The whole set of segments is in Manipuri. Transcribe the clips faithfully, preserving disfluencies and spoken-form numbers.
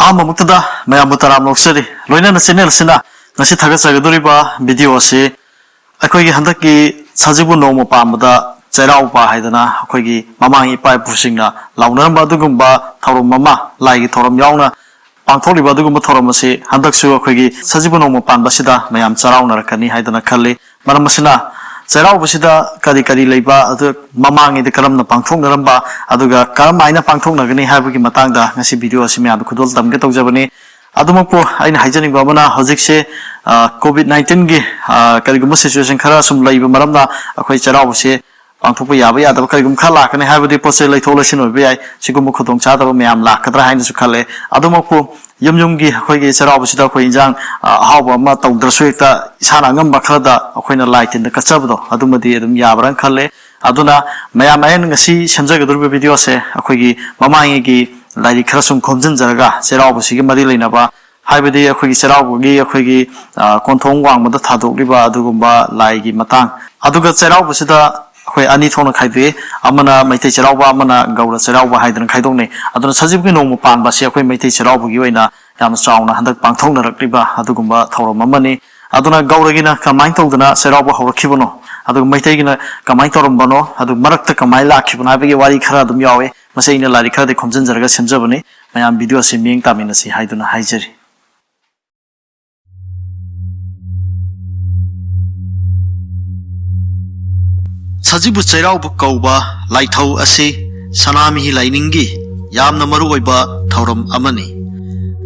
ꯑꯍꯥꯟꯕꯃꯛꯇꯗ ꯃꯌꯥꯝꯕꯨ ꯇꯔꯥꯝꯅ ꯑꯣꯛꯆꯔꯤ꯫ ꯂꯣꯏꯅꯅ channel ꯑꯁꯤꯅ ꯉꯁꯤ ꯊꯥꯒꯠꯆꯒꯗꯧꯔꯤꯕ video ꯑꯁꯤ ꯑꯩꯈꯣꯏꯒꯤ ꯍꯟꯗꯛꯀꯤ ꯁꯖꯤꯕꯨ ꯅꯣꯡꯃ ꯄꯥꯟꯕꯗ ꯆꯩꯔꯥꯎꯕ ꯍꯥꯏꯗꯅ ꯑꯩꯈꯣꯏꯒꯤ ꯃꯃꯥꯡ ꯏꯄꯥ ꯏꯄꯨꯁꯤꯡꯅ ꯂꯥꯎꯅꯔꯝꯕ ꯑꯗꯨꯒꯨꯝꯕ ꯊꯧꯔꯝ ꯑꯃ, ꯂꯥꯏꯒꯤ ꯊꯧꯔꯝ ꯌꯥꯎꯅ ꯄꯥꯡꯊꯣꯛꯂꯤꯕ ꯑꯗꯨꯒꯨꯝꯕ ꯊꯧꯔꯝ ꯑꯁꯤ ꯍꯟꯗꯛꯁꯨ ꯑꯩꯈꯣꯏꯒꯤ ꯁꯖꯤꯕꯨ ꯅꯣꯡꯃ ꯄꯥꯟꯕꯁꯤꯗ ꯃꯌꯥꯝ ꯆꯩꯔꯥꯎꯅꯔꯛꯀꯅꯤ ꯍꯥꯏꯗꯅ ꯈꯜꯂꯤ꯫ ꯃꯔꯝ ꯑꯁꯤꯅ ꯆꯩꯔꯥꯎꯕꯁꯤꯗ ꯀꯔꯤ ꯀꯔꯤ ꯂꯩꯕ, ꯑꯗꯨ ꯃꯃꯥꯡꯉꯩꯗ ꯀꯔꯝꯅ ꯄꯥꯡꯊꯣꯛꯅꯔꯝꯕ, ꯑꯗꯨꯒ ꯀꯔꯝꯍꯥꯏꯅ ꯄꯥꯡꯊꯣꯛꯅꯒꯅꯤ ꯍꯥꯏꯕꯒꯤ ꯃꯇꯥꯡꯗ ꯉꯁꯤ video ꯑꯁꯤ ꯃꯌꯥꯝꯗ ꯈꯨꯗꯣꯜ ꯇꯝꯒꯦ ꯇꯧꯖꯕꯅꯤ꯫ ꯑꯗꯨꯃꯛꯄꯨ ꯑꯩꯅ ꯍꯥꯏꯖꯅꯤꯡꯕ ꯑꯃꯅ, ꯍꯧꯖꯤꯛꯁꯦ, ꯑ, COVID nineteen ꯒꯤ, ꯑ, ꯀꯔꯤꯒꯨꯝꯕ situation ꯈꯔ ꯁꯨꯝ ꯂꯩꯕ ꯃꯔꯝꯅ ꯑꯩꯈꯣꯏ ꯆꯩꯔꯥꯎꯕꯁꯦ ꯄꯥꯡꯊꯣꯛꯄ ꯌꯥꯕ ꯌꯥꯗꯕ ꯀꯔꯤꯒꯨꯝꯕ ꯈꯔ ꯂꯥꯛꯀꯅꯤ, ꯍꯥꯏꯕꯗꯤ ꯄꯣꯠ ꯆꯩ ꯂꯩꯊꯣꯛ ꯂꯩꯁꯤꯟ ꯑꯣꯏꯕ ꯌꯥꯏ, ꯁꯤꯒꯨꯝꯕ ꯈꯨꯗꯣꯡꯆꯥꯗꯕ ꯃꯌꯥꯝ ꯂꯥꯛꯀꯗ꯭ꯔꯥ ꯍꯥꯏꯅꯁꯨ ꯈꯜꯂꯦ꯫ ꯑꯗꯨꯃꯛꯄꯨ ꯌꯨꯝ ꯌꯨꯝꯒꯤ ꯑꯩꯈꯣꯏꯒꯤ ꯆꯩꯔꯥꯎꯕꯁꯤꯗ ꯑꯩꯈꯣꯏ ꯏꯟꯖꯥꯡ, ꯑ, ꯑꯍꯥꯎꯕ ꯑꯃ ꯇꯧꯗ꯭ꯔꯁꯨ ꯍꯦꯛꯇ ꯏꯁꯥꯅ ꯑꯉꯝꯕ ꯈꯔꯗ ꯑꯩꯈꯣꯏꯅ ꯂꯥꯏ ꯇꯤꯟꯗ ꯀꯠꯆꯕꯗꯣ, ꯑꯗꯨꯃꯗꯤ ꯑꯗꯨꯝ ꯌꯥꯕ꯭ꯔꯥꯅ ꯈꯜꯂꯦ꯫ ꯑꯗꯨꯅ ꯃꯌꯥꯝ, ꯑꯩꯅ ꯉꯁꯤ ꯁꯦꯝꯖꯒꯗꯧꯔꯤꯕ video ꯑꯁꯦ ꯑꯩꯈꯣꯏꯒꯤ ꯃꯃꯥꯡꯉꯩꯒꯤ ꯂꯥꯏꯔꯤꯛ ꯈꯔ ꯁꯨꯝ ꯈꯣꯝꯖꯤꯟꯖꯔꯒ ꯆꯩꯔꯥꯎꯕꯁꯤꯒꯤ ꯃꯔꯤ ꯂꯩꯅꯕ, ꯍꯥꯏꯕꯗꯤ ꯑꯩꯈꯣꯏꯒꯤ ꯆꯩꯔꯥꯎꯕꯒꯤ ꯑꯩꯈꯣꯏꯒꯤ, ꯑ, ꯀꯣꯟꯊꯣꯡ ꯋꯥꯡꯃꯗ ꯊꯥꯗꯣꯛꯂꯤꯕ ꯑꯗꯨꯒꯨꯝꯕ ꯂꯥꯏꯒꯤ ꯃꯇꯥꯡ꯫ ꯑꯗꯨꯒ ꯆꯩꯔꯥꯎꯕꯁꯤꯗ ꯑꯩꯈꯣꯏ ꯑꯅꯤ ꯊꯣꯛꯅ ꯈꯥꯏꯗꯣꯛꯏ꯫ ꯑꯃꯅ ꯃꯩꯇꯩ ꯆꯩꯔꯥꯎꯕ, ꯑꯃꯅ ꯒꯧꯔ ꯆꯩꯔꯥꯎꯕ ꯍꯥꯏꯗꯅ ꯈꯥꯏꯗꯣꯛꯅꯩ꯫ ꯑꯗꯨꯅ ꯁꯖꯤꯕꯨꯒꯤ ꯅꯣꯡꯃ ꯄꯥꯟꯕꯁꯤ ꯑꯩꯈꯣꯏ ꯃꯩꯇꯩ ꯆꯩꯔꯥꯎꯕꯒꯤ ꯑꯣꯏꯅ ꯌꯥꯝꯅ ꯆꯥꯎꯅ ꯍꯟꯗꯛ ꯄꯥꯡꯊꯣꯛꯅꯔꯛꯂꯤꯕ ꯑꯗꯨꯒꯨꯝꯕ ꯊꯧꯔꯝ ꯑꯃꯅꯤ꯫ ꯑꯗꯨꯅ ꯒꯧꯔꯒꯤꯅ ꯀꯃꯥꯏꯅ ꯇꯧꯗꯅ ꯆꯩꯔꯥꯎꯕ ꯍꯧꯔꯛꯈꯤꯕꯅꯣ, ꯑꯗꯨꯒ ꯃꯩꯇꯩꯒꯤꯅ ꯀꯃꯥꯏꯅ ꯇꯧꯔꯝꯕꯅꯣ, ꯑꯗꯨ ꯃꯔꯛꯇ ꯀꯃꯥꯏꯅ ꯂꯥꯛꯈꯤꯕꯅꯣ ꯍꯥꯏꯕꯒꯤ ꯋꯥꯔꯤ ꯈꯔ ꯑꯗꯨꯝ ꯌꯥꯎꯏ꯫ ꯃꯁꯤ ꯑꯩꯅ ꯂꯥꯏꯔꯤꯛ ꯈꯔꯗꯤ ꯈꯣꯝꯖꯤꯟꯖꯔꯒ ꯁꯦꯝꯖꯕꯅꯤ꯫ ꯃꯌꯥꯝ video ꯑꯁꯤ ꯃꯤꯠꯌꯦꯡ ꯇꯥꯃꯤꯟꯅꯁꯤ ꯍꯥꯏꯗꯨꯅ ꯍꯥꯏꯖꯔꯤ꯫ ꯁꯖꯤꯕꯨ ꯆꯩꯔꯥꯎꯕ ꯀꯧꯕ ꯂꯥꯏꯊꯧ ꯑꯁꯤ ꯁꯅꯥꯃꯍꯤ ꯂꯥꯏꯅꯤꯡꯒꯤ ꯌꯥꯝꯅ ꯃꯔꯨꯑꯣꯏꯕ ꯊꯧꯔꯝ ꯑꯃꯅꯤ꯫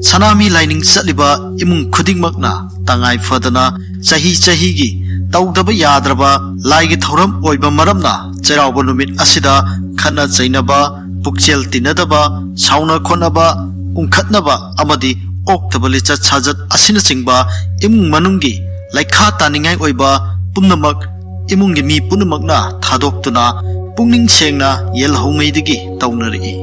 ꯁꯅꯥꯃꯍꯤ ꯂꯥꯏꯅꯤꯡ ꯆꯠꯂꯤꯕ ꯏꯃꯨꯡ ꯈꯨꯗꯤꯡꯃꯛꯅ ꯇꯉꯥꯏ ꯐꯗꯅ ꯆꯍꯤ ꯆꯍꯤꯒꯤ ꯇꯧꯗꯕ ꯌꯥꯗ꯭ꯔꯕ ꯂꯥꯏꯒꯤ ꯊꯧꯔꯝ ꯑꯣꯏꯕ ꯃꯔꯝꯅ, ꯆꯩꯔꯥꯎꯕ ꯅꯨꯃꯤꯠ ꯑꯁꯤꯗ ꯈꯠꯅ ꯆꯩꯅꯕ, ꯄꯨꯛꯆꯦꯜ ꯇꯤꯟꯅꯗꯕ, ꯁꯥꯎꯅ ꯈꯣꯠꯅꯕ, ꯎꯪꯈꯠꯅꯕ ꯑꯃꯗꯤ ꯑꯣꯛꯇꯕ ꯂꯤꯆꯠ ꯁꯥꯖꯠ ꯑꯁꯤꯅꯆꯤꯡꯕ ꯏꯃꯨꯡ ꯃꯅꯨꯡꯒꯤ ꯂꯩꯈꯥ ꯇꯥꯅꯤꯡꯉꯥꯏ ꯑꯣꯏꯕ ꯄꯨꯝꯅꯃꯛ ꯏꯃꯨꯡꯒꯤ ꯃꯤ ꯄꯨꯝꯅꯃꯛꯅ ꯊꯥꯗꯣꯛꯇꯨꯅ ꯄꯨꯛꯅꯤꯡ ꯁꯦꯡꯅ ꯌꯦꯜꯍꯧꯉꯩꯗꯒꯤ ꯇꯧꯅꯔꯛꯏ꯫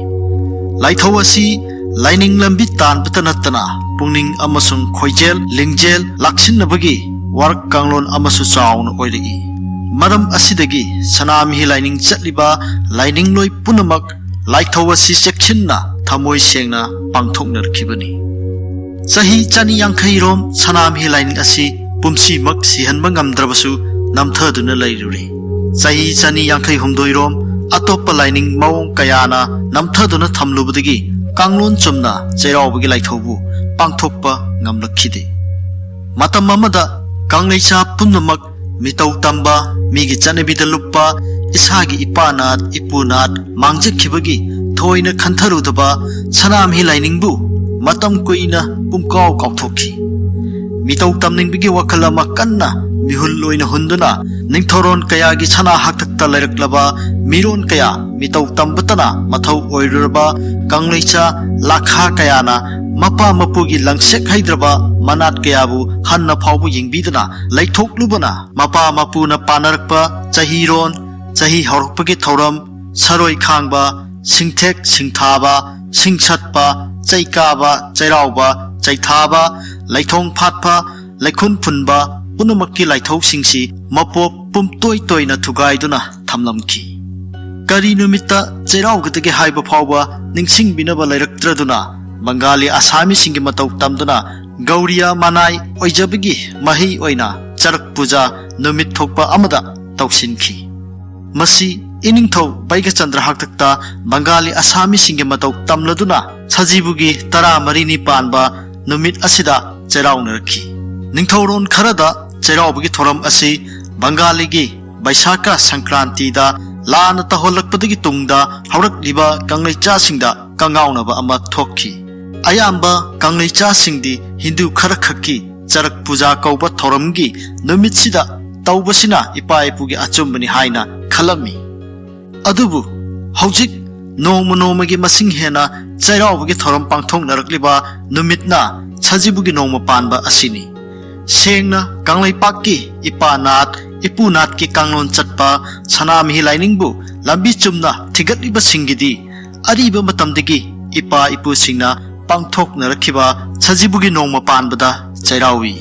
ꯂꯥꯏꯊꯧ ꯑꯁꯤ ꯂꯥꯏꯅꯤꯡ ꯂꯝꯕꯤ ꯇꯥꯟꯕꯇ ꯅꯠꯇꯅ ꯄꯨꯛꯅꯤꯡ ꯑꯃꯁꯨꯡ ꯈꯣꯏꯖꯦꯜ ꯂꯤꯡꯖꯦꯜ ꯂꯥꯛꯁꯤꯟꯅꯕꯒꯤ ꯋꯥꯔꯛ ꯀꯥꯡꯂꯣꯟ ꯑꯃꯁꯨ ꯆꯥꯎꯅ ꯑꯣꯏꯔꯛꯏ꯫ ꯃꯔꯝ ꯑꯁꯤꯗꯒꯤ ꯁꯅꯥꯃꯍꯤ ꯂꯥꯏꯅꯤꯡ ꯆꯠꯂꯤꯕ ꯂꯥꯏꯅꯤꯡꯂꯣꯏ ꯄꯨꯝꯅꯃꯛ ꯂꯥꯏꯊꯧ ꯑꯁꯤ ꯆꯦꯛꯁꯤꯟꯅ ꯊꯃꯣꯏ ꯁꯦꯡꯅ ꯄꯥꯡꯊꯣꯛꯅꯔꯛꯈꯤꯕꯅꯤ꯫ ꯆꯍꯤ ꯆꯅꯤ ꯌꯥꯡꯈꯩ ꯔꯣꯝ ꯁꯅꯥꯃꯍꯤ ꯂꯥꯏꯅꯤꯡ ꯑꯁꯤ ꯄꯨꯝꯁꯤꯃꯛ ꯁꯤꯍꯟꯕ ꯉꯝꯗ꯭ꯔꯕꯁꯨ ꯅꯝꯊꯗꯨꯅ ꯂꯩꯔꯨꯔꯦ꯫ ꯆꯍꯤ ꯆꯅꯤ ꯌꯥꯡꯈꯩ ꯍꯨꯝꯗꯣꯏ ꯔꯣꯝ ꯑꯇꯣꯞꯄ ꯂꯥꯏꯅꯤꯡ ꯃꯑꯣꯡ ꯀꯌꯥꯅ ꯅꯝꯊꯗꯨꯅ ꯊꯝꯂꯨꯕꯗꯒꯤ ꯀꯥꯡꯂꯣꯟ ꯆꯨꯝꯅ ꯆꯩꯔꯥꯎꯕꯒꯤ ꯂꯥꯏꯊꯧꯕꯨ ꯄꯥꯡꯊꯣꯛꯄ ꯉꯝꯂꯛꯈꯤꯗꯦ꯫ ꯃꯇꯝ ꯑꯃꯗ ꯀꯪꯂꯩꯆꯥ ꯄꯨꯝꯅꯃꯛ ꯃꯤꯇꯧ ꯇꯝꯕ, ꯃꯤꯒꯤ ꯆꯠꯅꯕꯤꯗ ꯂꯨꯞꯄ, ꯏꯁꯥꯒꯤ ꯏꯄꯥ ꯅꯥꯠ, ꯏꯄꯨ ꯅꯥꯠ ꯃꯥꯡꯖꯈꯤꯕꯒꯤ ꯊꯣꯏꯅ ꯈꯟꯊꯔꯨꯗꯕ ꯁꯅꯥꯃꯍꯤ ꯂꯥꯏꯅꯤꯡꯕꯨ ꯃꯇꯝ ꯀꯨꯏꯅ ꯄꯨꯝꯀꯥꯎ ꯀꯥꯎꯊꯣꯛꯈꯤ꯫ ꯃꯤꯇꯧ ꯇꯝꯅꯤꯡꯕꯒꯤ ꯋꯥꯈꯜ ꯑꯃ ꯀꯟꯅ ꯃꯤꯍꯨꯜ ꯑꯣꯏꯅ ꯍꯨꯟꯗꯨꯅ ꯅꯤꯡꯊꯧꯔꯣꯟ ꯀꯌꯥꯒꯤ ꯁꯅꯥ ꯍꯥꯛꯇꯛꯇ ꯂꯩꯔꯛꯂꯕ ꯃꯤꯔꯣꯟ ꯀꯌꯥ ꯃꯤꯇꯧ ꯇꯝꯕꯇꯅ ꯃꯊꯧ ꯑꯣꯏꯔꯨꯔꯕ ꯀꯪꯂꯩꯆꯥ ꯂꯥꯈꯥ ꯀꯌꯥꯅ ꯃꯄꯥ ꯃꯄꯨꯒꯤ ꯂꯪꯁꯦꯛ ꯍꯩꯗ꯭ꯔꯕ ꯃꯅꯥꯠ ꯀꯌꯥꯕꯨ ꯍꯟꯅ ꯐꯥꯎꯕ ꯌꯦꯡꯕꯤꯗꯅ ꯂꯩꯊꯣꯛꯂꯨꯕꯅ ꯃꯄꯥ ꯃꯄꯨꯅ ꯄꯥꯅꯔꯛꯄ ꯆꯍꯤꯔꯣꯟ, ꯆꯍꯤ ꯍꯧꯔꯛꯄꯒꯤ ꯊꯧꯔꯝ, ꯁꯔꯣꯏ ꯈꯥꯡꯕ, ꯁꯤꯡꯊꯦꯛ ꯁꯤꯡꯊꯥꯕ, ꯁꯤꯡꯁꯠꯄ, ꯆꯩꯀꯥꯕ, ꯆꯩꯔꯥꯎꯕ, ꯆꯩꯊꯥꯕ, ꯂꯩꯊꯣꯡ ꯐꯥꯠꯄ, ꯂꯩꯈꯨꯟ ꯐꯨꯟꯕ ꯄꯨꯝꯅꯃꯛꯀꯤ ꯂꯥꯏꯊꯧꯁꯤꯡꯁꯤ ꯃꯄꯣꯞ ꯄꯨꯝꯇꯣꯏ ꯇꯣꯏꯅ ꯊꯨꯒꯥꯏꯗꯨꯅ ꯊꯝꯂꯝꯈꯤ꯫ ꯀꯔꯤ ꯅꯨꯃꯤꯠꯇ ꯆꯩꯔꯥꯎꯒꯗꯒꯦ ꯍꯥꯏꯕ ꯐꯥꯎꯕ ꯅꯤꯡꯁꯤꯡꯕꯤꯅꯕ ꯂꯩꯔꯛꯇ꯭ꯔꯗꯨꯅ ꯕꯪꯒꯥꯂꯤ ꯑꯁꯥꯃꯤꯁꯤꯡꯒꯤ ꯃꯇꯧ ꯇꯝꯗꯨꯅ ꯒꯧꯔꯤꯌꯥ ꯃꯅꯥꯏ ꯑꯣꯏꯖꯕꯒꯤ ꯃꯍꯩ ꯑꯣꯏꯅ ꯆꯔꯛ ꯄꯨꯖꯥ ꯅꯨꯃꯤꯠ ꯊꯣꯛꯄ ꯑꯃꯗ ꯇꯧꯁꯤꯟꯈꯤ꯫ ꯃꯁꯤ ꯏꯅꯤꯡꯊꯧ ꯕꯩꯒꯆꯟꯗ꯭ꯔ ꯍꯥꯛꯇꯛꯇ ꯕꯪꯒꯥꯂꯤ ꯑꯁꯥꯃꯤꯁꯤꯡꯒꯤ ꯃꯇꯧ ꯇꯝꯂꯗꯨꯅ ꯁꯖꯤꯕꯨꯒꯤ ꯇꯔꯥꯃꯔꯤꯅꯤ ꯄꯥꯟꯕ ꯅꯨꯃꯤꯠ ꯑꯁꯤꯗ ꯆꯩꯔꯥꯎꯅꯔꯛꯈꯤ꯫ ꯅꯤꯡꯊꯧꯔꯣꯟ ꯈꯔꯗ ꯆꯩꯔꯥꯎꯕꯒꯤ ꯊꯧꯔꯝ ꯑꯁꯤ ꯕꯪꯒꯥꯂꯤꯒꯤ ꯕꯩꯁꯥꯈ ꯁꯪꯀ꯭ꯔꯥꯟꯇꯤꯗ ꯂꯥꯟꯅ ꯇꯧꯍꯜꯂꯛꯄꯗꯒꯤ ꯇꯨꯡꯗ ꯍꯧꯔꯛꯂꯤꯕ ꯀꯪꯂꯩꯆꯥꯁꯤꯡꯗ ꯀꯉꯥꯎꯅꯕ ꯑꯃ ꯊꯣꯛꯈꯤ꯫ ꯑꯌꯥꯝꯕ ꯀꯪꯂꯩꯆꯥꯁꯤꯡꯗꯤ ꯍꯤꯟꯗꯨ ꯈꯔꯈꯛꯀꯤ ꯆꯔꯛ ꯄꯨꯖꯥ ꯀꯧꯕ ꯊꯧꯔꯝꯒꯤ ꯅꯨꯃꯤꯠꯁꯤꯗ ꯇꯧꯕꯁꯤꯅ ꯏꯄꯥ ꯏꯄꯨꯒꯤ ꯑꯆꯨꯝꯕꯅꯤ ꯍꯥꯏꯅ ꯈꯜꯂꯝꯃꯤ꯫ ꯑꯗꯨꯕꯨ ꯍꯧꯖꯤꯛ ꯅꯣꯡꯃ ꯅꯣꯡꯃꯒꯤ ꯃꯁꯤꯡ ꯍꯦꯟꯅ ꯆꯩꯔꯥꯎꯕꯒꯤ ꯊꯧꯔꯝ ꯄꯥꯡꯊꯣꯛꯅꯔꯛꯂꯤꯕ ꯅꯨꯃꯤꯠꯅ ꯁꯖꯤꯕꯨꯒꯤ ꯅꯣꯡꯃ ꯄꯥꯟꯕ ꯑꯁꯤꯅꯤ꯫ ꯁꯦꯡꯅ ꯀꯪꯂꯩꯄꯥꯛꯀꯤ ꯏꯄꯥ ꯅꯥꯠ, ꯏꯄꯨ ꯅꯥꯠꯀꯤ ꯀꯥꯡꯂꯣꯟ ꯆꯠꯄ ꯁꯅꯥꯃꯍꯤ ꯂꯥꯏꯅꯤꯡꯕꯨ ꯂꯝꯕꯤ ꯆꯨꯝꯅ ꯊꯤꯒꯠꯂꯤꯕꯁꯤꯡꯒꯤꯗꯤ ꯑꯔꯤꯕ ꯃꯇꯝꯗꯒꯤ ꯏꯄꯥ ꯏꯄꯨꯁꯤꯡꯅ ꯄꯥꯡꯊꯣꯛꯅꯔꯛꯈꯤꯕ ꯁꯖꯤꯕꯨꯒꯤ ꯅꯣꯡꯃ ꯄꯥꯟꯕꯗ ꯆꯩꯔꯥꯎꯏ꯫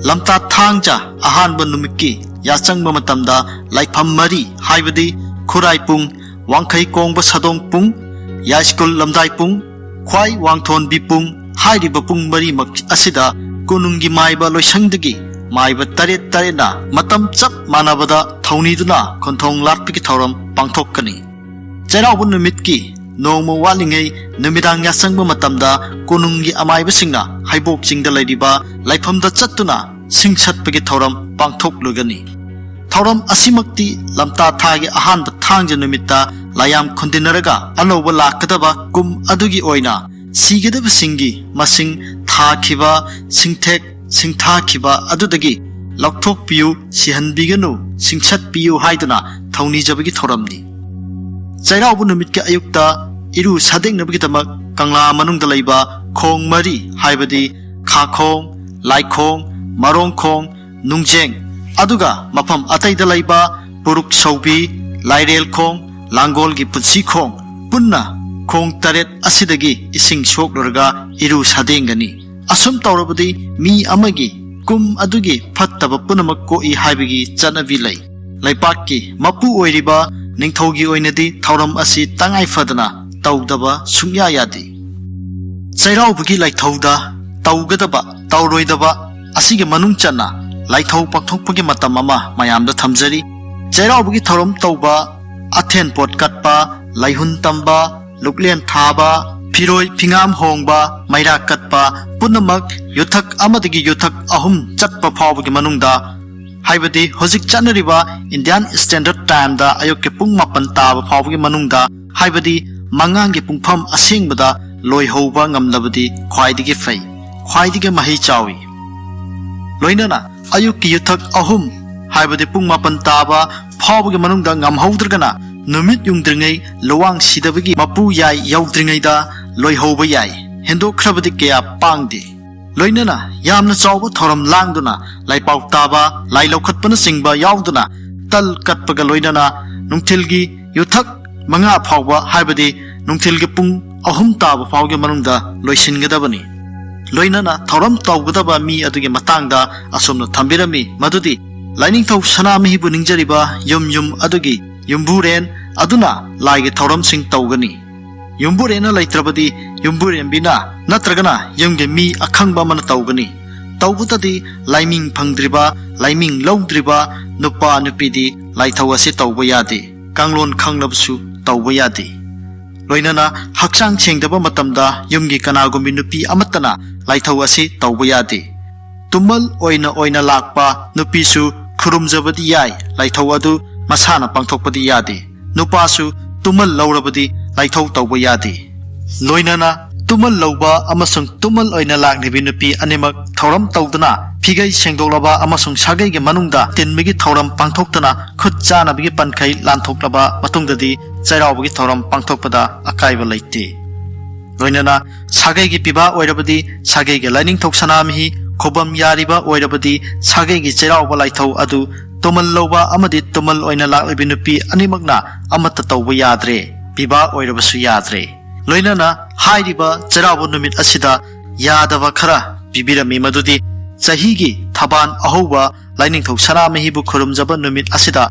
ꯂꯝꯇꯥ ꯊꯥꯡꯖ ꯑꯍꯥꯟꯕ ꯅꯨꯃꯤꯠꯀꯤ ꯌꯥꯆꯪꯕ ꯃꯇꯝꯗ ꯂꯥꯏꯐꯝ ꯃꯔꯤ, ꯍꯥꯏꯕꯗꯤ ꯈꯨꯔꯥꯏ ꯄꯨꯡ, ꯋꯥꯡꯈꯩ ꯀꯣꯡꯕ ꯁꯥꯗꯣꯡ ꯄꯨꯡ, ꯌꯥꯏꯁ꯭ꯀꯨꯜ ꯂꯝꯗꯥꯏ ꯄꯨꯡ, ꯈ꯭ꯋꯥꯏ ꯋꯥꯡꯊꯣꯟꯕꯤ ꯄꯨꯡ ꯍꯥꯏꯔꯤꯕ ꯄꯨꯡ ꯃꯔꯤꯃꯛ ꯑꯁꯤꯗ ꯀꯣꯅꯨꯡꯒꯤ ꯃꯥꯏꯕ ꯂꯣꯏꯁꯪꯗꯒꯤ ꯃꯥꯏꯕ ꯇꯔꯦꯠ ꯇꯔꯦꯠꯅ ꯃꯇꯝ ꯆꯞ ꯃꯥꯟꯅꯕꯗ ꯊꯧꯅꯤꯗꯨꯅ ꯈꯣꯟꯊꯣꯡ ꯂꯥꯠꯄꯒꯤ ꯊꯧꯔꯝ ꯄꯥꯡꯊꯣꯛꯀꯅꯤ꯫ ꯆꯩꯔꯥꯎꯕ ꯅꯨꯃꯤꯠꯀꯤ ꯅꯣꯡꯃ ꯋꯥꯠꯂꯤꯉꯩ ꯅꯨꯃꯤꯗꯥꯡ ꯌꯥꯆꯪꯕ ꯃꯇꯝꯗ ꯀꯣꯅꯨꯡꯒꯤ ꯑꯃꯥꯏꯕꯁꯤꯡꯅ ꯍꯩꯕꯣꯛ ꯆꯤꯡꯗ ꯂꯩꯔꯤꯕ ꯂꯥꯏꯐꯝꯗ ꯆꯠꯇꯨꯅ ꯁꯤꯡ ꯁꯠꯄꯒꯤ ꯊꯧꯔꯝ ꯄꯥꯡꯊꯣꯛꯂꯨꯒꯅꯤ꯫ ꯊꯧꯔꯝ ꯑꯁꯤꯃꯛꯇꯤ ꯂꯝꯇꯥ ꯊꯥꯒꯤ ꯑꯍꯥꯟꯕ ꯊꯥꯡꯖ ꯅꯨꯃꯤꯠꯇ ꯂꯥꯏꯌꯥꯝ ꯈꯨꯟꯗꯤꯟꯅꯔꯒ ꯑꯅꯧꯕ ꯂꯥꯛꯀꯗꯕ ꯀꯨꯝ ꯑꯗꯨꯒꯤ ꯑꯣꯏꯅ ꯁꯤꯒꯗꯕꯁꯤꯡꯒꯤ ꯃꯁꯤꯡ ꯊꯥꯈꯤꯕ ꯁꯤꯡꯊꯦꯛ ꯁꯤꯡꯊꯥꯈꯤꯕ ꯑꯗꯨꯗꯒꯤ ꯂꯧꯊꯣꯛꯄꯤꯌꯨ, ꯁꯤꯍꯟꯕꯤꯒꯅꯨ, ꯁꯤꯡꯁꯠꯄꯤꯌꯨ ꯍꯥꯏꯗꯨꯅ ꯊꯧꯅꯤꯖꯕꯒꯤ ꯊꯧꯔꯝꯅꯤ꯫ ꯆꯩꯔꯥꯎꯕ ꯅꯨꯃꯤꯠꯀꯤ ꯑꯌꯨꯛꯇ ꯏꯔꯨ ꯁꯥꯗꯦꯡꯅꯕꯒꯤꯗꯃꯛ ꯀꯪꯂꯥ ꯃꯅꯨꯡꯗ ꯂꯩꯕ ꯈꯣꯡ ꯃꯔꯤ, ꯍꯥꯏꯕꯗꯤ ꯈꯥꯈꯣꯡ, ꯂꯥꯏꯈꯣꯡ, ꯃꯔꯣꯡꯈꯣꯡ, ꯅꯨꯡꯖꯦꯡ, ꯑꯗꯨꯒ ꯃꯐꯝ ꯑꯇꯩꯗ ꯂꯩꯕ ꯄꯨꯔꯨꯛ ꯁꯧꯕꯤ, ꯂꯥꯏꯔꯦꯜ ꯈꯣꯡ, ꯂꯥꯡꯒꯣꯜꯒꯤ ꯄꯨꯟꯁꯤ ꯈꯣꯡ ꯄꯨꯟꯅ ꯈꯣꯡ ꯇꯔꯦꯠ ꯑꯁꯤꯗꯒꯤ ꯏꯁꯤꯡ ꯁꯣꯛꯂꯨꯔꯒ ꯏꯔꯨ ꯁꯥꯗꯦꯡꯒꯅꯤ꯫ ꯑꯁꯨꯝ ꯇꯧꯔꯕꯗꯤ ꯃꯤ ꯑꯃꯒꯤ ꯀꯨꯝ ꯑꯗꯨꯒꯤ ꯐꯠꯇꯕ ꯄꯨꯝꯅꯃꯛ ꯀꯣꯛꯏ ꯍꯥꯏꯕꯒꯤ ꯆꯠꯅꯕꯤ ꯂꯩ꯫ ꯂꯩꯄꯥꯛꯀꯤ ꯃꯄꯨ ꯑꯣꯏꯔꯤꯕ ꯅꯤꯡꯊꯧꯒꯤ ꯑꯣꯏꯅꯗꯤ ꯊꯧꯔꯝ ꯑꯁꯤ ꯇꯉꯥꯏ ꯐꯗꯅ ꯇꯧꯗꯕ ꯁꯨꯡꯌꯥ ꯌꯥꯗꯦ꯫ ꯆꯩꯔꯥꯎꯕꯒꯤ ꯂꯥꯏꯊꯧꯗ ꯇꯧꯒꯗꯕ, ꯇꯧꯔꯣꯏꯗꯕ ꯑꯁꯤꯒꯤ ꯃꯅꯨꯡ ꯆꯟꯅ ꯂꯥꯏꯊꯧ ꯄꯥꯡꯊꯣꯛꯄꯒꯤ ꯃꯇꯝ ꯑꯃ ꯃꯌꯥꯝꯗ ꯊꯝꯖꯔꯤ꯫ ꯆꯩꯔꯥꯎꯕꯒꯤ ꯊꯧꯔꯝ ꯇꯧꯕ, ꯑꯊꯦꯟ ꯄꯣꯠ ꯀꯠꯄ, ꯂꯩꯍꯨꯟ ꯇꯝꯕ, ꯂꯨꯛꯂꯦꯟ ꯊꯥꯕ, ꯐꯤꯔꯣꯏ ꯐꯤꯉꯥꯝ ꯍꯣꯡꯕ, ꯃꯩꯔꯥ ꯀꯠꯄ ꯄꯨꯝꯅꯃꯛ ꯌꯨꯊꯛ ꯑꯃꯗꯒꯤ ꯌꯨꯊꯛ ꯑꯍꯨꯝ ꯆꯠꯄ ꯐꯥꯎꯕꯒꯤ ꯃꯅꯨꯡꯗ, ꯍꯥꯏꯕꯗꯤ ꯍꯧꯖꯤꯛ ꯆꯠꯅꯔꯤꯕ Indian Standard Time ꯗ ꯑꯌꯨꯛꯀꯤ ꯄꯨꯡ ꯃꯥꯄꯟ ꯇꯥꯕ ꯐꯥꯎꯕꯒꯤ ꯃꯅꯨꯡꯗ, ꯍꯥꯏꯕꯗꯤ ꯃꯉꯥꯡꯒꯤ ꯄꯨꯡꯐꯝ ꯑꯁꯦꯡꯕꯗ ꯂꯣꯏꯍꯧꯕ ꯉꯝꯂꯕꯗꯤ ꯈ꯭ꯋꯥꯏꯗꯒꯤ ꯐꯩ, ꯈ꯭ꯋꯥꯏꯗꯒꯤ ꯃꯍꯩ ꯆꯥꯎꯏ꯫ ꯂꯣꯏꯅꯅ ꯑꯌꯨꯛꯀꯤ ꯌꯨꯊꯛ ꯑꯍꯨꯝ, ꯍꯥꯏꯕꯗꯤ ꯄꯨꯡ ꯃꯥꯄꯟ ꯇꯥꯕ ꯐꯥꯎꯕꯒꯤ ꯃꯅꯨꯡꯗ ꯉꯝꯍꯧꯗ꯭ꯔꯒꯅ ꯅꯨꯃꯤꯠ ꯌꯨꯡꯗ꯭ꯔꯤꯉꯩ ꯂꯨꯋꯥꯡ ꯁꯤꯗꯕꯒꯤ ꯃꯄꯨ ꯌꯥꯏ ꯌꯧꯗ꯭ꯔꯤꯉꯩꯗ ꯂꯣꯏꯍꯧꯕ ꯌꯥꯏ꯫ ꯍꯦꯟꯗꯣꯛꯈ꯭ꯔꯕꯗꯤ ꯀꯌꯥ ꯄꯥꯡꯗꯦ꯫ ꯂꯣꯏꯅꯅ ꯌꯥꯝꯅ ꯆꯥꯎꯕ ꯊꯧꯔꯝ ꯂꯥꯡꯗꯨꯅ ꯂꯥꯏꯄꯥꯎ ꯇꯥꯕ, ꯂꯥꯏ ꯂꯧꯈꯠꯄꯅꯆꯤꯡꯕ ꯌꯥꯎꯗꯨꯅ ꯇꯜ ꯀꯠꯄꯒ ꯂꯣꯏꯅꯅ ꯅꯨꯡꯊꯤꯜꯒꯤ ꯌꯨꯊꯛ ꯃꯉꯥ ꯐꯥꯎꯕ, ꯍꯥꯏꯕꯗꯤ ꯅꯨꯡꯊꯤꯜꯒꯤ ꯄꯨꯡ ꯑꯍꯨꯝ ꯇꯥꯕ ꯐꯥꯎꯒꯤ ꯃꯅꯨꯡꯗ ꯂꯣꯏꯁꯤꯟꯒꯗꯕꯅꯤ꯫ ꯂꯣꯏꯅꯅ ꯊꯧꯔꯝ ꯇꯧꯒꯗꯕ ꯃꯤ ꯑꯗꯨꯒꯤ ꯃꯇꯥꯡꯗ ꯑꯁꯨꯝꯅ ꯊꯝꯕꯤꯔꯝꯃꯤ, ꯃꯗꯨꯗꯤ ꯂꯥꯏꯅꯤꯡꯊꯧ ꯁꯅꯥꯃꯍꯤꯕꯨ ꯅꯤꯡꯖꯔꯤꯕ ꯌꯨꯝ ꯌꯨꯝ ꯑꯗꯨꯒꯤ ꯌꯨꯝꯕꯨꯔꯦꯟ ꯑꯗꯨꯅ ꯂꯥꯏꯒꯤ ꯊꯧꯔꯝꯁꯤꯡ ꯇꯧꯒꯅꯤ꯫ ꯌꯨꯝꯕꯨꯔꯦꯟꯅ ꯂꯩꯇ꯭ꯔꯕꯗꯤ ꯌꯨꯝꯕꯨꯔꯦꯟꯕꯤꯅ ꯅꯠꯇ꯭ꯔꯒꯅ ꯌꯨꯝꯒꯤ ꯃꯤ ꯑꯈꯪꯕ ꯑꯃꯅ ꯇꯧꯒꯅꯤ꯫ ꯇꯧꯕꯇꯗꯤ ꯂꯥꯏꯃꯤꯡ ꯐꯪꯗ꯭ꯔꯤꯕ, ꯂꯥꯏꯃꯤꯡ ꯂꯧꯗ꯭ꯔꯤꯕ ꯅꯨꯄꯥ ꯅꯨꯄꯤꯗꯤ ꯂꯥꯏꯊꯧ ꯑꯁꯤ ꯇꯧꯕ ꯌꯥꯗꯦ꯫ ꯀꯥꯡꯂꯣꯟ ꯈꯪꯂꯕꯁꯨ ꯇꯧꯕ ꯌꯥꯗꯦ꯫ ꯂꯣꯏꯅꯅ ꯍꯛꯆꯥꯡ ꯁꯦꯡꯗꯕ ꯃꯇꯝꯗ ꯌꯨꯝꯒꯤ ꯀꯅꯥꯒꯨꯝꯕꯤ ꯅꯨꯄꯤ ꯑꯃꯠꯇꯅ ꯂꯥꯏꯊꯧ ꯑꯁꯤ ꯇꯧꯕ ꯌꯥꯗꯦ꯫ ꯇꯨꯝꯃꯜ ꯑꯣꯏꯅ ꯑꯣꯏꯅ ꯂꯥꯛꯄ ꯅꯨꯄꯤꯁꯨ ꯈꯨꯔꯨꯝꯖꯕꯗꯤ ꯌꯥꯏ, ꯂꯥꯏꯊꯧ ꯑꯗꯨ ꯃꯁꯥꯅ ꯄꯥꯡꯊꯣꯛꯄꯗꯤ ꯌꯥꯗꯦ꯫ ꯅꯨꯄꯥꯁꯨ ꯇꯨꯝꯃꯜ ꯂꯧꯔꯕꯗꯤ ꯂꯥꯏꯊꯧ ꯇꯧꯕ ꯌꯥꯗꯦ꯫ ꯂꯣꯏꯅꯅ ꯇꯨꯝꯃꯜ ꯂꯧꯕ ꯑꯃꯁꯨꯡ ꯇꯨꯝꯃꯜ ꯑꯣꯏꯅ ꯂꯥꯛꯂꯤꯕꯤ ꯅꯨꯄꯤ ꯑꯅꯤꯃꯛ ꯊꯧꯔꯝ ꯇꯧꯗꯨꯅ ꯐꯤꯒꯩ ꯁꯦꯡꯗꯣꯛꯂꯕ ꯑꯃꯁꯨꯡ ꯁꯥꯒꯩꯒꯤ ꯃꯅꯨꯡꯗ ꯇꯤꯟꯕꯒꯤ ꯊꯧꯔꯝ ꯄꯥꯡꯊꯣꯛꯇꯨꯅ ꯈꯨꯠ ꯆꯥꯅꯕꯒꯤ ꯄꯟꯈꯩ ꯂꯥꯟꯊꯣꯛꯂꯕ ꯃꯇꯨꯡꯗꯗꯤ ꯆꯩꯔꯥꯎꯕꯒꯤ ꯊꯧꯔꯝ ꯄꯥꯡꯊꯣꯛꯄꯗ ꯑꯀꯥꯏꯕ ꯂꯩꯇꯦ꯫ ꯂꯣꯏꯅꯅ ꯁꯥꯒꯩꯒꯤ ꯄꯤꯕꯥ ꯑꯣꯏꯔꯕꯗꯤ ꯁꯥꯒꯩꯒꯤ ꯂꯥꯏꯅꯤꯡꯊꯧ ꯁꯅꯥꯃꯍꯤ ꯈꯨꯕꯝ ꯌꯥꯔꯤꯕ ꯑꯣꯏꯔꯕꯗꯤ ꯁꯥꯒꯩꯒꯤ ꯆꯩꯔꯥꯎꯕ ꯂꯥꯏꯊꯧ ꯑꯗꯨ ꯇꯨꯝꯃꯜ ꯂꯧꯕ ꯑꯃꯗꯤ ꯇꯨꯝꯃꯜ ꯑꯣꯏꯅ ꯂꯥꯛꯂꯤꯕꯤ ꯅꯨꯄꯤ ꯑꯅꯤꯃꯛꯅ ꯑꯃꯠꯇ ꯇꯧꯕ ꯌꯥꯗ꯭ꯔꯦ, ꯄꯤꯕꯥ ꯑꯣꯏꯔꯕꯁꯨ ꯌꯥꯗ꯭ꯔꯦ꯫ ꯂꯣꯏꯅꯅ ꯍꯥꯏꯔꯤꯕ ꯆꯩꯔꯥꯎꯕ ꯅꯨꯃꯤꯠ ꯑꯁꯤꯗ ꯌꯥꯗꯕ ꯈꯔ ꯄꯤꯕꯤꯔꯝꯃꯤ, ꯃꯗꯨꯗꯤ ꯆꯍꯤꯒꯤ ꯊꯕꯥꯟ ꯑꯍꯧꯕ ꯂꯥꯏꯅꯤꯡꯊꯧ ꯁꯅꯥꯃꯍꯤꯕꯨ ꯈꯨꯔꯨꯝꯖꯕ ꯅꯨꯃꯤꯠ ꯑꯁꯤꯗ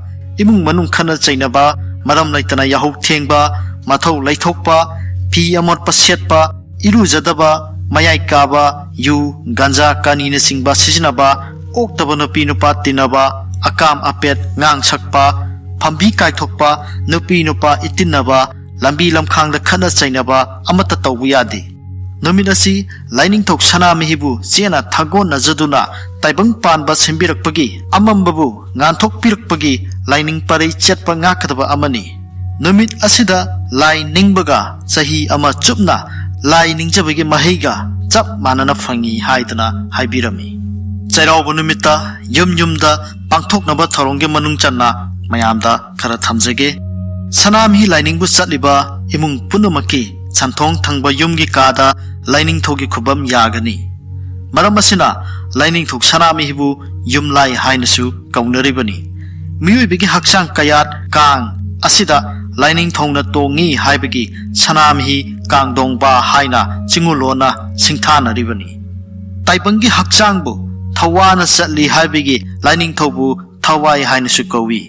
ꯏꯃꯨꯡ ꯃꯅꯨꯡ ꯈꯠꯅ ꯆꯩꯅꯕ, ꯃꯔꯝ ꯂꯩꯇꯅ ꯌꯥꯍꯧ ꯊꯦꯡꯕ, ꯃꯊꯧ ꯂꯩꯊꯣꯛꯄ, ꯐꯤ ꯑꯃꯣꯠꯄ ꯁꯦꯠꯄ, ꯏꯔꯨꯖꯗꯕ, ꯃꯌꯥꯏ ꯀꯥꯕ, ꯌꯨ, ꯒꯟꯖꯥ, ꯀꯥꯅꯤꯅꯆꯤꯡꯕ ꯁꯤꯖꯤꯟꯅꯕ, ꯑꯣꯛꯇꯕ ꯅꯨꯄꯤ ꯅꯨꯄꯥ ꯇꯤꯟꯅꯕ, ꯑꯀꯥꯝ ꯑꯄꯦꯠ, ꯉꯥꯡ ꯁꯛꯄ, ꯐꯝꯕꯤ ꯀꯥꯏꯊꯣꯛꯄ, ꯅꯨꯄꯤ ꯅꯨꯄꯥ ꯏꯇꯤꯟꯅꯕ, ꯂꯝꯕꯤ ꯂꯝꯈꯥꯡꯗ ꯈꯠꯅ ꯆꯩꯅꯕ ꯑꯃꯠꯇ ꯇꯧꯕ ꯌꯥꯗꯦ꯫ ꯅꯨꯃꯤꯠ ꯑꯁꯤ ꯂꯥꯏꯅꯤꯡꯊꯧ ꯁꯅꯥꯃꯍꯤꯕꯨ ꯆꯦꯠꯅ ꯊꯥꯒꯣꯟꯅꯖꯗꯨꯅ ꯇꯥꯏꯕꯪ ꯄꯥꯟꯕ ꯁꯦꯝꯕꯤꯔꯛꯄꯒꯤ, ꯑꯃꯝꯕꯕꯨ ꯉꯥꯟꯊꯣꯛꯄꯤꯔꯛꯄꯒꯤ ꯂꯥꯏꯅꯤꯡ ꯄꯔꯩ ꯆꯦꯠꯄ ꯉꯥꯛꯀꯗꯕ ꯑꯃꯅꯤ꯫ ꯅꯨꯃꯤꯠ ꯑꯁꯤꯗ ꯂꯥꯏ ꯅꯤꯡꯕꯒ ꯆꯍꯤ ꯑꯃ ꯆꯨꯞꯅ ꯂꯥꯏ ꯅꯤꯡꯖꯕꯒꯤ ꯃꯍꯩꯒ ꯆꯞ ꯃꯥꯟꯅꯅ ꯐꯪꯏ ꯍꯥꯏꯗꯨꯅ ꯍꯥꯏꯕꯤꯔꯝꯃꯤ꯫ ꯆꯩꯔꯥꯎꯕ ꯅꯨꯃꯤꯠꯇ ꯌꯨꯝ ꯌꯨꯝꯗ ꯄꯥꯡꯊꯣꯛꯅꯕ ꯊꯧꯔꯝꯒꯤ ꯃꯅꯨꯡ ꯆꯟꯅ ꯃꯌꯥꯝꯗ ꯈꯔ ꯊꯝꯖꯒꯦ꯫ ꯁꯅꯥꯃꯍꯤ ꯂꯥꯏꯅꯤꯡꯕꯨ ꯆꯠꯂꯤꯕ ꯏꯃꯨꯡ ꯄꯨꯝꯅꯃꯛꯀꯤ ꯁꯟꯊꯣꯡ ꯊꯪꯕ ꯌꯨꯝꯒꯤ ꯀꯥꯗ ꯂꯥꯏꯅꯤꯡꯊꯧꯒꯤ ꯈꯨꯕꯝ ꯌꯥꯒꯅꯤ꯫ ꯃꯔꯝ ꯑꯁꯤꯅ ꯂꯥꯏꯅꯤꯡꯊꯧ ꯁꯅꯥꯃꯍꯤꯕꯨ ꯌꯨꯝꯂꯥꯏ ꯍꯥꯏꯅꯁꯨ ꯀꯧꯅꯔꯤꯕꯅꯤ꯫ ꯃꯤꯑꯣꯏꯕꯒꯤ ꯍꯛꯆꯥꯡ ꯀꯌꯥꯠ ꯀꯥꯡ ꯑꯁꯤꯗ ꯂꯥꯏꯅꯤꯡꯊꯧꯅ ꯇꯣꯡꯉꯤ ꯍꯥꯏꯕꯒꯤ ꯁꯅꯥꯃꯍꯤ ꯀꯥꯡꯗꯣꯡꯕ ꯍꯥꯏꯅ ꯆꯤꯡꯉꯨꯂꯣꯟꯅ ꯁꯤꯡꯊꯥꯅꯔꯤꯕꯅꯤ꯫ ꯇꯥꯏꯕꯪꯒꯤ ꯍꯛꯆꯥꯡꯕꯨ ꯊꯋꯥꯅ ꯆꯠꯂꯤ ꯍꯥꯏꯕꯒꯤ ꯂꯥꯏꯅꯤꯡꯊꯧꯕꯨ ꯊꯋꯥꯏ ꯍꯥꯏꯅꯁꯨ ꯀꯧꯏ꯫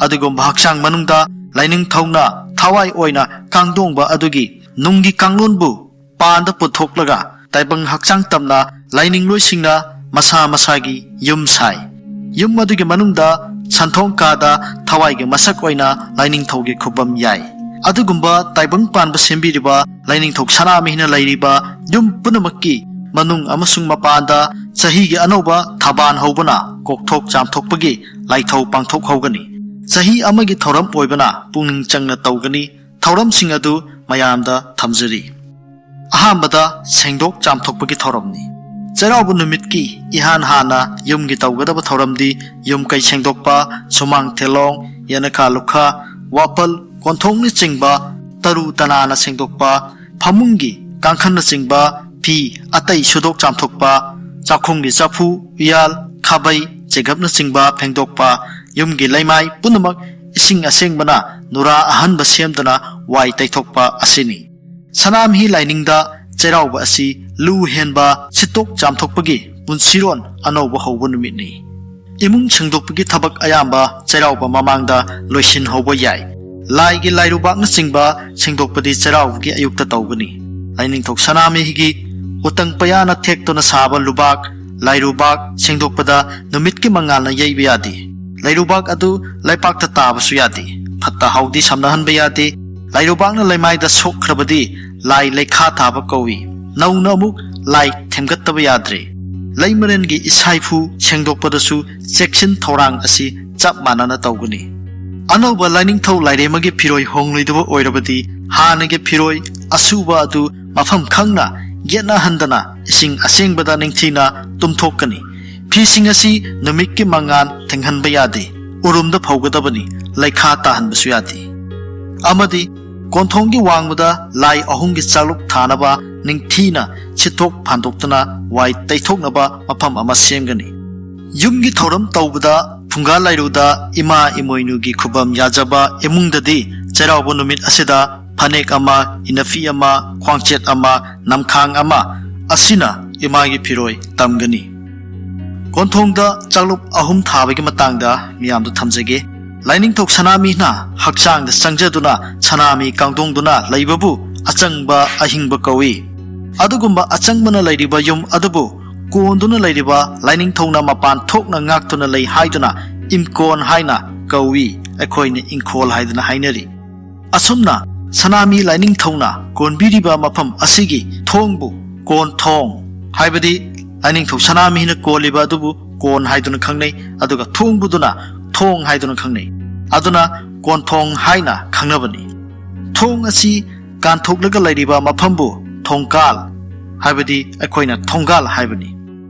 ꯑꯗꯨꯒꯨꯝꯕ ꯍꯛꯆꯥꯡ ꯃꯅꯨꯡꯗ ꯂꯥꯏꯅꯤꯡꯊꯧꯅ ꯊꯋꯥꯏ ꯑꯣꯏꯅ ꯀꯥꯡꯗꯣꯡꯕ ꯑꯗꯨꯒꯤ ꯅꯨꯡꯒꯤ ꯀꯥꯡꯂꯣꯟꯕꯨ ꯄꯥꯟꯗ ꯄꯨꯊꯣꯛꯂꯒ ꯇꯥꯏꯕꯪ ꯍꯛꯆꯥꯡ ꯇꯝꯅ ꯂꯥꯏꯅꯤꯡꯂꯣꯏꯁꯤꯡꯅ ꯃꯁꯥ ꯃꯁꯥꯒꯤ ꯌꯨꯝ ꯁꯥꯏ꯫ ꯌꯨꯝ ꯑꯗꯨꯒꯤ ꯃꯅꯨꯡꯗ ꯁꯟꯊꯣꯡ ꯀꯥꯗ ꯊꯋꯥꯏꯒꯤ ꯃꯁꯛ ꯑꯣꯏꯅ ꯂꯥꯏꯅꯤꯡꯊꯧꯒꯤ ꯈꯨꯕꯝ ꯌꯥꯏ꯫ ꯑꯗꯨꯒꯨꯝꯕ ꯇꯥꯏꯕꯪ ꯄꯥꯟꯕ ꯁꯦꯝꯕꯤꯔꯤꯕ ꯂꯥꯏꯅꯤꯡꯊꯧ ꯁꯅꯥꯃꯍꯤꯅ ꯂꯩꯔꯤꯕ ꯌꯨꯝ ꯄꯨꯝꯅꯃꯛꯀꯤ ꯃꯅꯨꯡ ꯑꯃꯁꯨꯡ ꯃꯄꯥꯟꯗ ꯆꯍꯤꯒꯤ ꯑꯅꯧꯕ ꯊꯕꯥꯟ ꯍꯧꯕꯅ ꯀꯣꯛꯊꯣꯛ ꯆꯥꯝꯊꯣꯛꯄꯒꯤ ꯂꯥꯏꯊꯧ ꯄꯥꯡꯊꯣꯛꯍꯧꯒꯅꯤ꯫ ꯆꯍꯤ ꯑꯃꯒꯤ ꯊꯧꯔꯝ ꯑꯣꯏꯕꯅ ꯄꯨꯛꯅꯤꯡ ꯆꯪꯅ ꯇꯧꯒꯅꯤ꯫ ꯊꯧꯔꯝꯁꯤꯡ ꯑꯗꯨ ꯃꯌꯥꯝꯗ ꯊꯝꯖꯔꯤ꯫ ꯑꯍꯥꯟꯕꯗ ꯁꯦꯡꯗꯣꯛ ꯆꯥꯝꯊꯣꯛꯄꯒꯤ ꯊꯧꯔꯝꯅꯤ꯫ ꯆꯩꯔꯥꯎꯕ ꯅꯨꯃꯤꯠꯀꯤ ꯏꯍꯥꯟ ꯍꯥꯟꯅ ꯌꯨꯝꯒꯤ ꯇꯧꯒꯗꯕ ꯊꯧꯔꯝꯗꯤ ꯌꯨꯝ ꯀꯩ ꯁꯦꯡꯗꯣꯛꯄ, ꯁꯨꯃꯥꯡ ꯊꯦꯂꯣꯡ, ꯌꯦꯅꯈꯥ ꯂꯨꯈꯥ, ꯋꯥꯄꯜ, ꯀꯣꯟꯊꯣꯡꯅꯆꯤꯡꯕ ꯇꯔꯨ ꯇꯅꯥꯟꯅ ꯁꯦꯡꯗꯣꯛꯄ, ꯐꯃꯨꯡꯒꯤ ꯀꯥꯡꯈꯜꯅꯆꯤꯡꯕ ꯐꯤ ꯑꯇꯩ ꯁꯨꯗꯣꯛ ꯆꯥꯝꯊꯣꯛꯄ, ꯆꯥꯛꯈꯨꯝꯒꯤ ꯆꯐꯨ, ꯎꯌꯥꯜ, ꯈꯥꯕꯩ, ꯆꯦꯒꯞꯅꯆꯤꯡꯕ ꯐꯦꯡꯗꯣꯛꯄ, ꯌꯨꯝꯒꯤ ꯂꯩꯃꯥꯏ ꯄꯨꯝꯅꯃꯛ ꯏꯁꯤꯡ ꯑꯁꯦꯡꯕꯅ ꯅꯨꯔꯥ ꯑꯍꯟꯕ ꯁꯦꯝꯗꯨꯅ ꯋꯥꯏ ꯇꯩꯊꯣꯛꯄ ꯑꯁꯤꯅꯤ꯫ ꯁꯅꯥꯃꯍꯤ ꯂꯥꯏꯅꯤꯡꯗ ꯆꯩꯔꯥꯎꯕ ꯑꯁꯤ ꯂꯨ ꯍꯦꯟꯕ ꯁꯤꯠꯇꯣꯛ ꯆꯥꯝꯊꯣꯛꯄꯒꯤ ꯄꯨꯟꯁꯤꯔꯣꯟ ꯑꯅꯧꯕ ꯍꯧꯕ ꯅꯨꯃꯤꯠꯅꯤ꯫ ꯏꯃꯨꯡ ꯁꯦꯡꯗꯣꯛꯄꯒꯤ ꯊꯕꯛ ꯑꯌꯥꯝꯕ ꯆꯩꯔꯥꯎꯕ ꯃꯃꯥꯡꯗ ꯂꯣꯏꯁꯤꯟꯍꯧꯕ ꯌꯥꯏ꯫ ꯂꯥꯏꯒꯤ ꯂꯥꯏꯔꯨꯕꯥꯛꯅꯆꯤꯡꯕ ꯁꯦꯡꯗꯣꯛꯄꯗꯤ ꯆꯩꯔꯥꯎꯕꯒꯤ ꯑꯌꯨꯛꯇ ꯇꯧꯒꯅꯤ꯫ ꯂꯥꯏꯅꯤꯡꯊꯧ ꯁꯅꯥꯃꯍꯤꯒꯤ ꯎꯇꯪ ꯄꯌꯥꯅ ꯊꯦꯛꯇꯨꯅ ꯁꯥꯕ ꯂꯨꯕꯥꯛ, ꯂꯥꯏꯔꯨꯕꯥꯛ ꯁꯦꯡꯗꯣꯛꯄꯗ ꯅꯨꯃꯤꯠꯀꯤ ꯃꯉꯥꯜꯅ ꯌꯩꯕ ꯌꯥꯗꯦ꯫ ꯂꯩꯔꯨꯕꯥꯛ ꯑꯗꯨ ꯂꯩꯄꯥꯛꯇ ꯇꯥꯕꯁꯨ ꯌꯥꯗꯦ꯫ ꯐꯠꯇ ꯍꯥꯎꯗꯤ ꯁꯝꯅꯍꯟꯕ ꯌꯥꯗꯦ꯫ ꯂꯩꯔꯨꯕꯥꯛꯅ ꯂꯩꯃꯥꯏꯗ ꯁꯣꯛꯈ꯭ꯔꯕꯗꯤ ꯂꯥꯏ ꯂꯩꯈꯥ ꯇꯥꯕ ꯀꯧꯏ꯫ ꯅꯧꯅ ꯑꯃꯨꯛ ꯂꯥꯏ ꯊꯦꯝꯒꯠꯇꯕ ꯌꯥꯗ꯭ꯔꯦ꯫ ꯂꯩꯃꯔꯦꯟꯒꯤ ꯏꯁꯥꯏꯐꯨ ꯁꯦꯡꯗꯣꯛꯄꯗꯁꯨ ꯆꯦꯛꯁꯤꯟ ꯊꯧꯔꯥꯡ ꯑꯁꯤ ꯆꯞ ꯃꯥꯟꯅꯅ ꯇꯧꯒꯅꯤ꯫ ꯑꯅꯧꯕ ꯂꯥꯏꯅꯤꯡꯊꯧ ꯂꯥꯏꯔꯦꯝꯃꯒꯤ ꯐꯤꯔꯣꯏ ꯍꯣꯡꯂꯣꯏꯗꯕ ꯑꯣꯏꯔꯕꯗꯤ ꯍꯥꯟꯅꯒꯤ ꯐꯤꯔꯣꯏ ꯑꯁꯨꯕ ꯑꯗꯨ ꯃꯐꯝ ꯈꯪꯅ ꯌꯦꯠꯅꯍꯟꯗꯅ ꯏꯁꯤꯡ ꯑꯁꯦꯡꯕꯗ ꯅꯤꯡꯊꯤꯅ ꯇꯨꯝꯊꯣꯛꯀꯅꯤ꯫ ꯐꯤꯁꯤꯡ ꯑꯁꯤ ꯅꯨꯃꯤꯠꯀꯤ ꯃꯉꯥꯜ ꯊꯦꯡꯍꯟꯕ ꯌꯥꯗꯦ꯫ ꯎꯔꯨꯝꯗ ꯐꯧꯒꯗꯕꯅꯤ, ꯂꯩꯈꯥ ꯇꯥꯍꯟꯕꯁꯨ ꯌꯥꯗꯦ꯫ ꯑꯃꯗꯤ ꯀꯣꯟꯊꯣꯡꯒꯤ ꯋꯥꯡꯃꯗ ꯂꯥꯏ ꯑꯍꯨꯝꯒꯤ ꯆꯥꯂꯨꯛ ꯊꯥꯅꯕ ꯅꯤꯡꯊꯤꯅ ꯁꯤꯠꯊꯣꯛ ꯐꯥꯟꯗꯣꯛꯇꯨꯅ ꯋꯥꯏ ꯇꯩꯊꯣꯛꯅꯕ ꯃꯐꯝ ꯑꯃ ꯁꯦꯝꯒꯅꯤ꯫ ꯌꯨꯝꯒꯤ ꯊꯧꯔꯝ ꯇꯧꯕꯗ ꯐꯨꯡꯒꯥ ꯂꯥꯏꯔꯨꯗ ꯏꯃꯥ ꯏꯃꯣꯏꯅꯨꯒꯤ ꯈꯨꯕꯝ ꯌꯥꯖꯕ ꯏꯃꯨꯡꯗꯗꯤ ꯆꯩꯔꯥꯎꯕ ꯅꯨꯃꯤꯠ ꯑꯁꯤꯗ ꯐꯅꯦꯛ ꯑꯃ, ꯏꯅꯐꯤ ꯑꯃ, ꯈ꯭ꯋꯥꯡꯆꯦꯠ ꯑꯃ, ꯅꯝꯈꯥꯡ ꯑꯃ ꯑꯁꯤꯅ ꯏꯃꯥꯒꯤ ꯐꯤꯔꯣꯏ ꯇꯝꯒꯅꯤ꯫ ꯀꯣꯟꯊꯣꯡꯗ ꯆꯥꯂꯨꯛ ꯑꯍꯨꯝ ꯊꯥꯕꯒꯤ ꯃꯇꯥꯡꯗ ꯃꯤꯌꯥꯝꯗ ꯊꯝꯖꯒꯦ꯫ ꯂꯥꯏꯅꯤꯡꯊꯧ ꯁꯅꯥꯃꯍꯤꯅ ꯍꯛꯆꯥꯡꯗ ꯆꯪꯖꯗꯨꯅ ꯁꯅꯥꯃꯍꯤ ꯀꯥꯡꯗꯣꯡꯗꯨꯅ ꯂꯩꯕꯕꯨ ꯑꯆꯪꯕ ꯑꯍꯤꯡꯕ ꯀꯧꯏ꯫ ꯑꯗꯨꯒꯨꯝꯕ ꯑꯆꯪꯕꯅ ꯂꯩꯔꯤꯕ ꯌꯨꯝ ꯑꯗꯨꯕꯨ ꯀꯣꯟꯗꯨꯅ ꯂꯩꯔꯤꯕ ꯂꯥꯏꯅꯤꯡꯊꯧꯅ ꯃꯄꯥꯟ ꯊꯣꯛꯅ ꯉꯥꯛꯇꯨꯅ ꯂꯩ ꯍꯥꯏꯗꯨꯅ ꯏꯝꯀꯣꯟ ꯍꯥꯏꯅ ꯀꯧꯏ, ꯑꯩꯈꯣꯏꯅ ꯏꯪꯈꯣꯜ ꯍꯥꯏꯗꯨꯅ ꯍꯥꯏꯅꯔꯤ꯫ ꯑꯁꯨꯝꯅ ꯁꯅꯥꯃꯤ ꯂꯥꯏꯅꯤꯡꯊꯧꯅ ꯀꯣꯟꯕꯤꯔꯤꯕ ꯃꯐꯝ ꯑꯁꯤꯒꯤ ꯊꯣꯡꯕꯨ ꯀꯣꯟꯊꯣꯡ, ꯍꯥꯏꯕꯗꯤ ꯂꯥꯏꯅꯤꯡꯊꯧ ꯁꯅꯥꯃꯍꯤꯅ ꯀꯣꯜꯂꯤꯕ ꯑꯗꯨꯕꯨ ꯀꯣꯟ ꯍꯥꯏꯗꯨꯅ ꯈꯪꯅꯩ, ꯑꯗꯨꯒ ꯊꯣꯡꯕꯨꯗꯨꯅ ꯊꯣꯡ ꯍꯥꯏꯗꯨꯅ ꯈꯪꯅꯩ꯫ ꯑꯗꯨꯅ ꯀꯣꯟꯊꯣꯡ ꯍꯥꯏꯅ ꯈꯪꯅꯕꯅꯤ꯫ ꯊꯣꯡ ꯑꯁꯤ ꯀꯥꯟꯊꯣꯛꯂꯒ ꯂꯩꯔꯤꯕ ꯃꯐꯝꯕꯨ ꯊꯣꯡꯀꯥꯜ, ꯍꯥꯏꯕꯗꯤ ꯑꯩꯈꯣꯏꯅ ꯊꯣꯡꯒꯥꯜ ꯍꯥꯏꯕꯅꯤ꯫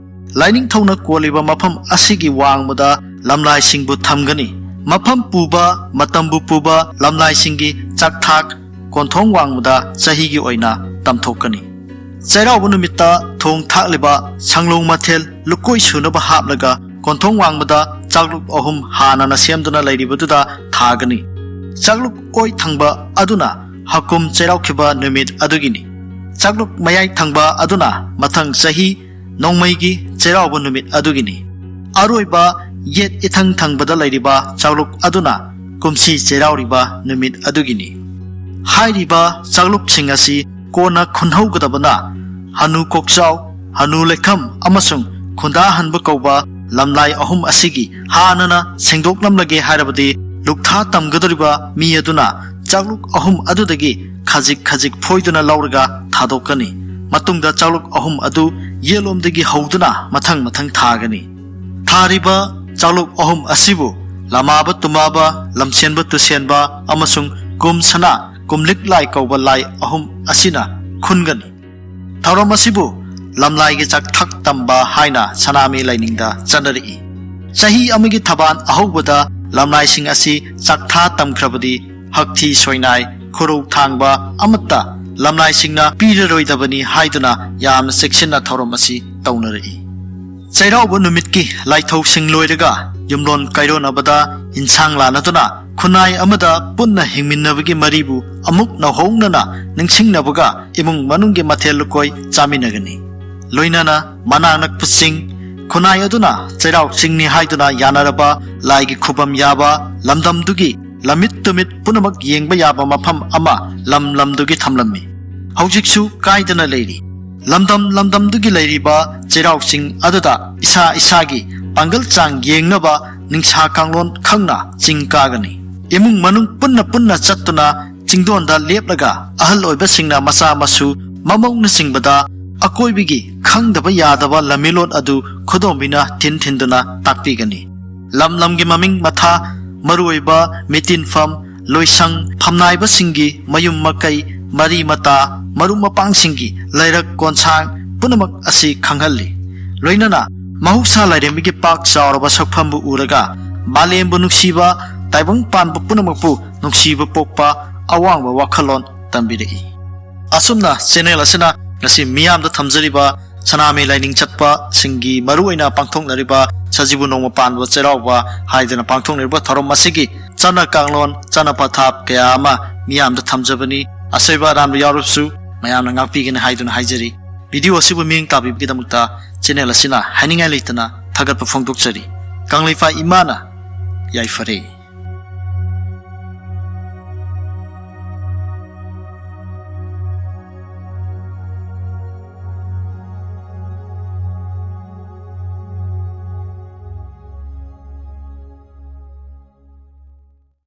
ꯂꯥꯏꯅꯤꯡꯊꯧꯅ ꯀꯣꯜꯂꯤꯕ ꯃꯐꯝ ꯑꯁꯤꯒꯤ ꯋꯥꯡꯃꯗ ꯂꯝꯂꯥꯏꯁꯤꯡꯕꯨ ꯊꯝꯒꯅꯤ꯫ ꯃꯐꯝ ꯄꯨꯕ, ꯃꯇꯝꯕꯨ ꯄꯨꯕ ꯂꯝꯂꯥꯏꯁꯤꯡꯒꯤ ꯆꯥꯛꯊꯥꯛ ꯀꯣꯟꯊꯣꯡ ꯋꯥꯡꯃꯗ ꯆꯍꯤꯒꯤ ꯑꯣꯏꯅ ꯇꯝꯊꯣꯛꯀꯅꯤ꯫ ꯆꯩꯔꯥꯎꯕ ꯅꯨꯃꯤꯠꯇ ꯊꯣꯡ ꯊꯥꯛꯂꯤꯕ ꯁꯪꯂꯣꯡ ꯃꯊꯦꯜ ꯂꯨꯀꯣꯏ ꯁꯨꯅꯕ ꯍꯥꯞꯂꯒ ꯀꯣꯟꯊꯣꯡ ꯋꯥꯡꯃꯗ ꯆꯥꯛꯂꯨꯛ ꯑꯍꯨꯝ ꯍꯥꯟꯅꯅ ꯁꯦꯝꯗꯨꯅ ꯂꯩꯔꯤꯕꯗꯨꯗ ꯊꯥꯒꯅꯤ꯫ ꯆꯥꯛꯂꯨꯛ ꯑꯣꯏ ꯊꯪꯕ ꯑꯗꯨꯅ ꯍꯀꯨꯝ ꯆꯩꯔꯥꯎꯈꯤꯕ ꯅꯨꯃꯤꯠ ꯑꯗꯨꯒꯤꯅꯤ꯫ ꯆꯥꯛꯂꯨꯛ ꯃꯌꯥꯏ ꯊꯪꯕ ꯑꯗꯨꯅ ꯃꯊꯪ ꯆꯍꯤ ꯅꯣꯡꯃꯩꯒꯤ ꯆꯩꯔꯥꯎꯕ ꯅꯨꯃꯤꯠ ꯑꯗꯨꯒꯤꯅꯤ꯫ ꯑꯔꯣꯏꯕ ꯌꯦꯠ ꯏꯊꯪ ꯊꯪꯕꯗ ꯂꯩꯔꯤꯕ ꯆꯥꯛꯂꯨꯛ ꯑꯗꯨꯅ ꯀꯨꯝꯁꯤ ꯆꯩꯔꯥꯎꯔꯤꯕ ꯅꯨꯃꯤꯠ ꯑꯗꯨꯒꯤꯅꯤ꯫ ꯍꯥꯏꯔꯤꯕ ꯆꯥꯛꯂꯨꯛꯁꯤꯡ ꯑꯁꯤ ꯀꯣꯟꯅ ꯈꯨꯟꯍꯧꯒꯗꯕꯅ ꯍꯅꯨ ꯀꯣꯛꯆꯥꯎ, ꯍꯅꯨ ꯂꯩꯈꯝ ꯑꯃꯁꯨꯡ ꯈꯨꯟꯗꯥꯍꯟꯕ ꯀꯧꯕ ꯂꯝꯂꯥꯏ ꯑꯍꯨꯝ ꯑꯁꯤꯒꯤ ꯍꯥꯟꯅꯅ ꯁꯦꯡꯗꯣꯛꯂꯝꯂꯒꯦ ꯍꯥꯏꯔꯕꯗꯤ ꯂꯨꯛꯊꯥ ꯇꯝꯒꯗꯧꯔꯤꯕ ꯃꯤ ꯑꯗꯨꯅ ꯆꯥꯛꯂꯨꯛ ꯑꯍꯨꯝ ꯑꯗꯨꯗꯒꯤ ꯈꯖꯤꯛ ꯈꯖꯤꯛ ꯐꯣꯏꯗꯨꯅ ꯂꯧꯔꯒ ꯊꯥꯗꯣꯛꯀꯅꯤ꯫ ꯃꯇꯨꯡꯗ ꯆꯥꯛꯂꯨꯛ ꯑꯍꯨꯝ ꯑꯗꯨ ꯌꯦꯠꯂꯣꯝꯗꯒꯤ ꯍꯧꯗꯨꯅ ꯃꯊꯪ ꯃꯊꯪ ꯊꯥꯒꯅꯤ꯫ ꯊꯥꯔꯤꯕ ꯆꯥꯛꯂꯨꯛ ꯑꯍꯨꯝ ꯑꯁꯤꯕꯨ ꯂꯃꯥꯕ ꯇꯨꯃꯥꯕ, ꯂꯝꯁꯦꯟꯕ ꯇꯨꯁꯦꯟꯕ ꯑꯃꯁꯨꯡ ꯀꯨꯝ ꯁꯅꯥ, ꯀꯨꯝꯂꯤꯛ ꯂꯥꯏ ꯀꯧꯕ ꯂꯥꯏ ꯑꯍꯨꯝ ꯑꯁꯤꯅ ꯈꯨꯟꯒꯅꯤ꯫ ꯊꯧꯔꯝ ꯑꯁꯤꯕꯨ ꯂꯝꯂꯥꯏꯒꯤ ꯆꯥꯛꯊꯥꯛ ꯇꯝꯕ ꯍꯥꯏꯅ ꯁꯅꯥꯃꯤ ꯂꯥꯏꯅꯤꯡꯗ ꯆꯠꯅꯔꯛꯏ꯫ ꯆꯍꯤ ꯑꯃꯒꯤ ꯊꯕꯥꯟ ꯑꯍꯧꯕꯗ ꯂꯝꯂꯥꯏꯁꯤꯡ ꯑꯁꯤ ꯆꯥꯛꯊꯥ ꯇꯝꯈ꯭ꯔꯕꯗꯤ ꯍꯛꯊꯤ ꯁꯣꯏꯅꯥꯏ, ꯈꯨꯔꯧ ꯊꯥꯡꯕ ꯑꯃꯠꯇ ꯂꯝꯂꯥꯏꯁꯤꯡꯅ ꯄꯤꯔꯔꯣꯏꯗꯕꯅꯤ ꯍꯥꯏꯗꯨꯅ ꯌꯥꯝꯅ ꯆꯦꯛꯁꯤꯟꯅ ꯊꯧꯔꯝ ꯑꯁꯤ ꯇꯧꯅꯔꯛꯏ꯫ ꯆꯩꯔꯥꯎꯕ ꯅꯨꯃꯤꯠꯀꯤ ꯂꯥꯏꯊꯧꯁꯤꯡ ꯂꯣꯏꯔꯒ ꯌꯨꯝꯂꯣꯟ ꯀꯥꯏꯔꯣꯟꯅꯕꯗ ꯏꯟꯁꯥꯡ ꯂꯥꯟꯅꯗꯨꯅ ꯈꯨꯟꯅꯥꯏ ꯑꯃꯗ ꯄꯨꯟꯅ ꯍꯤꯡꯃꯤꯟꯅꯕꯒꯤ ꯃꯔꯤꯕꯨ ꯑꯃꯨꯛ ꯅꯧꯍꯧꯅꯅ ꯅꯤꯡꯁꯤꯡꯅꯕꯒ ꯏꯃꯨꯡ ꯃꯅꯨꯡꯒꯤ ꯃꯊꯦꯜ ꯂꯨꯀꯣꯏ ꯆꯥꯃꯤꯟꯅꯒꯅꯤ꯫ ꯂꯣꯏꯅꯅ ꯃꯅꯥꯛ ꯅꯛꯄꯁꯤꯡ, ꯈꯨꯟꯅꯥꯏ ꯑꯗꯨꯅ ꯆꯩꯔꯥꯎ ꯆꯤꯡꯅꯤ ꯍꯥꯏꯗꯨꯅ ꯌꯥꯅꯔꯕ ꯂꯥꯏꯒꯤ ꯈꯨꯕꯝ ꯌꯥꯕ ꯂꯝꯗꯝꯗꯨꯒꯤ ꯂꯝꯃꯤꯠ ꯇꯨꯃꯤꯠ ꯄꯨꯝꯅꯃꯛ ꯌꯦꯡꯕ ꯌꯥꯕ ꯃꯐꯝ ꯑꯃ ꯂꯝ ꯂꯝꯗꯨꯒꯤ ꯊꯝꯂꯝꯃꯤ꯫ ꯍꯧꯖꯤꯛꯁꯨ ꯀꯥꯏꯗꯅ ꯂꯩꯔꯤ꯫ ꯂꯝꯗꯝ ꯂꯝꯗꯝꯗꯨꯒꯤ ꯂꯩꯔꯤꯕ ꯆꯩꯔꯥꯎ ꯆꯤꯡ ꯑꯗꯨꯗ ꯏꯁꯥ ꯏꯁꯥꯒꯤ ꯄꯥꯡꯒꯜ ꯆꯥꯡ ꯌꯦꯡꯅꯕ ꯅꯤꯡꯁꯥ ꯀꯥꯡꯂꯣꯟ ꯈꯪꯅ ꯆꯤꯡ ꯀꯥꯒꯅꯤ꯫ ꯏꯃꯨꯡ ꯃꯅꯨꯡ ꯄꯨꯟꯅ ꯄꯨꯟꯅ ꯆꯠꯇꯨꯅ ꯆꯤꯡꯗꯣꯟꯗ ꯂꯦꯞꯂꯒ ꯑꯍꯜ ꯑꯣꯏꯕꯁꯤꯡꯅ ꯃꯆꯥ ꯃꯁꯨ ꯃꯃꯧꯅꯆꯤꯡꯕꯗ ꯑꯀꯣꯏꯕꯒꯤ ꯈꯪꯗꯕ ꯌꯥꯗꯕ ꯂꯝꯃꯤꯂꯣꯟ ꯑꯗꯨ ꯈꯨꯗꯣꯝꯕꯤꯅ ꯊꯤꯟ ꯊꯤꯟꯗꯨꯅ ꯇꯥꯛꯄꯤꯒꯅꯤ꯫ ꯂꯝ ꯂꯝꯒꯤ ꯃꯃꯤꯡ ꯃꯊꯥ, ꯃꯔꯨꯑꯣꯏꯕ ꯃꯤꯇꯤꯟꯐꯝ, ꯂꯣꯏꯁꯪ, ꯐꯝꯅꯥꯏꯕꯁꯤꯡꯒꯤ ꯃꯌꯨꯝ ꯃꯀꯩ, ꯃꯔꯤ ꯃꯇꯥ, ꯃꯔꯨꯞ ꯃꯄꯥꯡꯁꯤꯡꯒꯤ ꯂꯩꯔꯛ ꯀꯣꯟꯁꯥꯡ ꯄꯨꯝꯅꯃꯛ ꯑꯁꯤ ꯈꯪꯍꯜꯂꯤ꯫ ꯂꯣꯏꯅꯅ ꯃꯍꯧꯁꯥ ꯂꯥꯏꯔꯦꯝꯕꯤꯒꯤ ꯄꯥꯛ ꯆꯥꯎꯔꯕ ꯁꯛꯐꯝꯕꯨ ꯎꯔꯒ ꯃꯥꯂꯦꯝꯕꯨ ꯅꯨꯡꯁꯤꯕ, ꯇꯥꯏꯕꯪ ꯄꯥꯟꯕ ꯄꯨꯝꯅꯃꯛꯄꯨ ꯅꯨꯡꯁꯤꯕ ꯄꯣꯛꯄ ꯑꯋꯥꯡꯕ ꯋꯥꯈꯜꯂꯣꯟ ꯇꯝꯕꯤꯔꯛꯏ꯫ ꯑꯁꯨꯝꯅ ꯆꯦꯅꯦꯜ ꯑꯁꯤꯅ ꯉꯁꯤ ꯃꯤꯌꯥꯝꯗ ꯊꯝꯖꯔꯤꯕ ꯁꯅꯥꯃꯍꯤ ꯂꯥꯏꯅꯤꯡ ꯆꯠꯄꯁꯤꯡꯒꯤ ꯃꯔꯨꯑꯣꯏꯅ ꯄꯥꯡꯊꯣꯛꯅꯔꯤꯕ ꯁꯖꯤꯕꯨ ꯅꯣꯡꯃ ꯄꯥꯟꯕ ꯆꯩꯔꯥꯎꯕ ꯍꯥꯏꯗꯅ ꯄꯥꯡꯊꯣꯛꯅꯔꯤꯕ ꯊꯧꯔꯝ ꯑꯁꯤꯒꯤ ꯆꯠꯅ ꯀꯥꯡꯂꯣꯟ, ꯆꯠꯅ ꯄꯊꯥꯞ ꯀꯌꯥ ꯑꯃ ꯃꯤꯌꯥꯝꯗ ꯊꯝꯖꯕꯅꯤ꯫ ꯑꯁꯣꯏꯕ ꯑꯔꯥꯟꯕ ꯌꯥꯎꯔꯕꯁꯨ ꯃꯌꯥꯝꯅ ꯉꯥꯛꯄꯤꯒꯅꯤ ꯍꯥꯏꯗꯨꯅ ꯍꯥꯏꯖꯔꯤ꯫ ꯚꯤꯗꯤꯑꯣ ꯑꯁꯤꯕꯨ ꯃꯤꯠꯌꯦꯡ ꯇꯥꯕꯤꯕꯒꯤꯗꯃꯛꯇ ꯆꯦꯅꯦꯜ ꯑꯁꯤꯅ ꯍꯥꯏꯅꯤꯡꯉꯥꯏ ꯂꯩꯇꯅ ꯊꯥꯒꯠꯄ ꯐꯣꯡꯗꯣꯛꯆꯔꯤ꯫ ꯀꯪꯂꯩꯄꯥꯛ ꯏꯃꯥꯅ ꯌꯥꯏꯐꯔꯦ꯫